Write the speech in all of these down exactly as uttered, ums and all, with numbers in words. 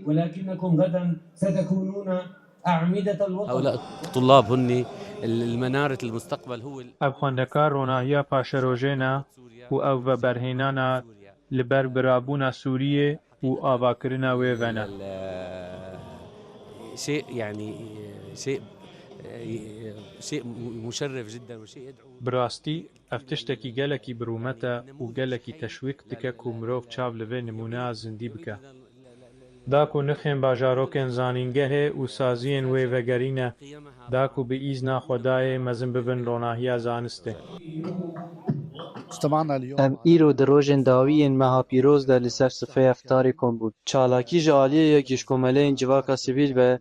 ولكنكم غدا ستكونون أعمدة الوطن. هؤلاء الطلاب هن ال-، المنارة المستقبل هو ال- Ev xwendekar ronahiya paşerojê ne û ev veberhênana li ber birabûna Sûriyê û avakirina wê ve ne. ال-، شيء يعني، شيء، شيء مشرف جدا وشيء يدعو. Bi rastî ev tiştekî gelekî bi rûmet e û gelekî teşwîq dike ku mirov çav li vê nimûneya zindî bike. Da ku nirxên bajarokên zanîngehê û saziyên wê vegerîne, da ku bi îzna Xwedayê mezin bibin ronahiya zanistê. Em îro di rojên dawî yên meha pîroz de li ser sifreya fitarê kom bûn. Çalakî ji aliyê yek ji komeleyên civaka sivîl ve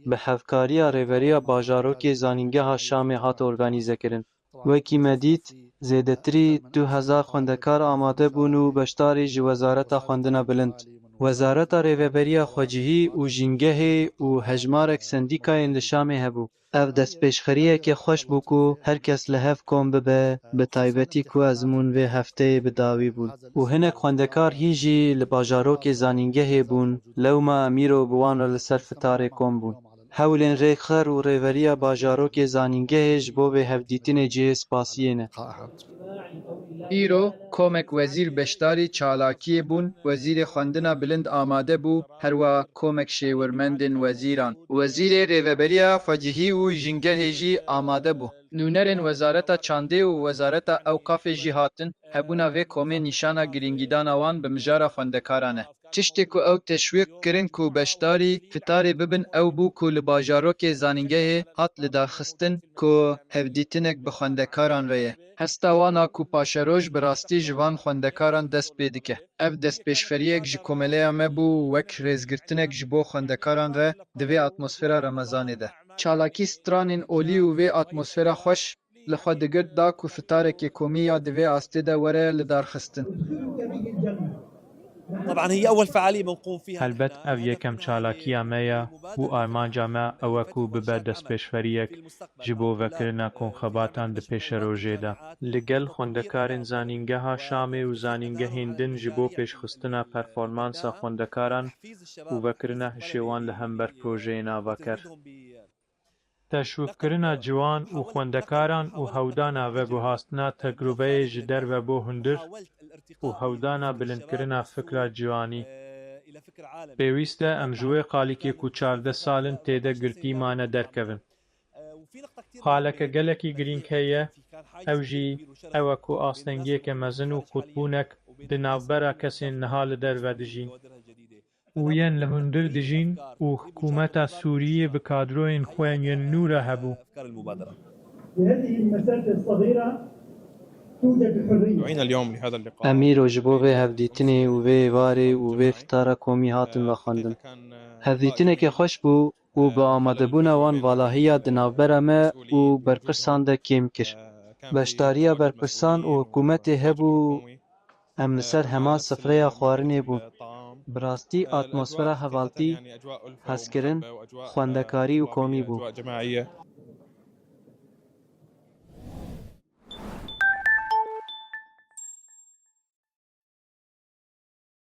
bi hevkariya rêveriya bajarokê zanîngeha Şamê hat organîzekirin. Wekî me dît, zêdetirî du hezar xwendekar amade bûn û beşdarî ji Wezareta Xwendina Bilind, Wezareta Rêveberiya Xwecihî û Jîngehê û hejmarek sendîkayên li Şamê hebû. Ev destpêşxeriyeke xweş bû ku her kes li hev kom bibe, bi taybetî ku ezmûn vê hefteyê bi dawî bûn û hinek xwendekar hîn jî li bajarokê zanîngehê bûn, lewma em îro bi wan re li ser fitarê kom bûn. Hewlên rêkxer û rêveriya bajarokê zanîngehê ji bo vê hevdîtinê cihê spasiyê ne. Îro komek wezîr beşdarî çalakiyê bûn, wezîrê xwendina bilind amade bû, herwiha komek şêwirmendên wezîran. Wezîrê rêveberiya xwecihî û jîngehê jî amade bû. Nûnerên Wezareta Çandê û Wezareta Ewqafê jî hatin, hebûna vê komê nîşana girîngîdana wan bi mijara xwendekaran e. Tiştê ku ew teşwîq kirin ku beşdarî fitarê bibin ew bû ku li bajarokê zanîngehê hat lidarxistin ku hevdîtinek bi xwendekaran re ye. Hesta wan a ku paşeroj bi rastî ji van xwendekaran dest pê dike. Ev destpêşxeriyek ji komeleya me bû wek rêzgirtinek ji bo xwendekaran re di vê atmosfera Remezanê de. Çalakî stranên olî û vê atmosfera xweş li xwe digirt da ku fitarekê komî ya di vê astê de were lidarxistin. طبعا هي أول فعالية بنقوم فيها. Helbet ev yekem çalakiya me ye û armanca me ew e ku bibe destpêşxeriyek ji bo vekirina komxebatan di pêşerojê de. Li gel xwendekarên Zanîngeha Şamê û zanîngehên din ji bo pêşxistina performansa xwendekaran û vekirina hişê wan li hember projeyên avaker. Teşwîqkirina ciwan û xwendekaran û hewdana veguhastina tegrûbeyê ji derve bo hundir û hewdana bilindkirina fikra ciwanî. Pêwîst e em ji wê qalîkê ku çardeh sal in tê de girtî mane derkevin. Xaleke gelekî girîng heye, ew jî ew e ku astengiyeke mezin û qutbûnek di navbera kesên niha li derve dijîn. û yên li hundir dijîn û hikûmeta Sûriyê bi kadroyên xwe yên nû re hebû. بهذه المسافة الصغيرة توجد حرية. دعينا اليوم لهذا اللقاء. Em îro ji bo vê hevdîtinê û vê êvarê û vê fitara komî hatin vexwendin. Hevdîtineke xweş bû û bi amadebûna wan valahiya di navbera me û berpirsan de kêm kir. Beşdariya berpirsan û hikûmetê hebû. Em li ser heman sifreya xwarinê bûn. Bi rastî atmosfera hevaltî, hezkirin, xwendekarî û komî bû.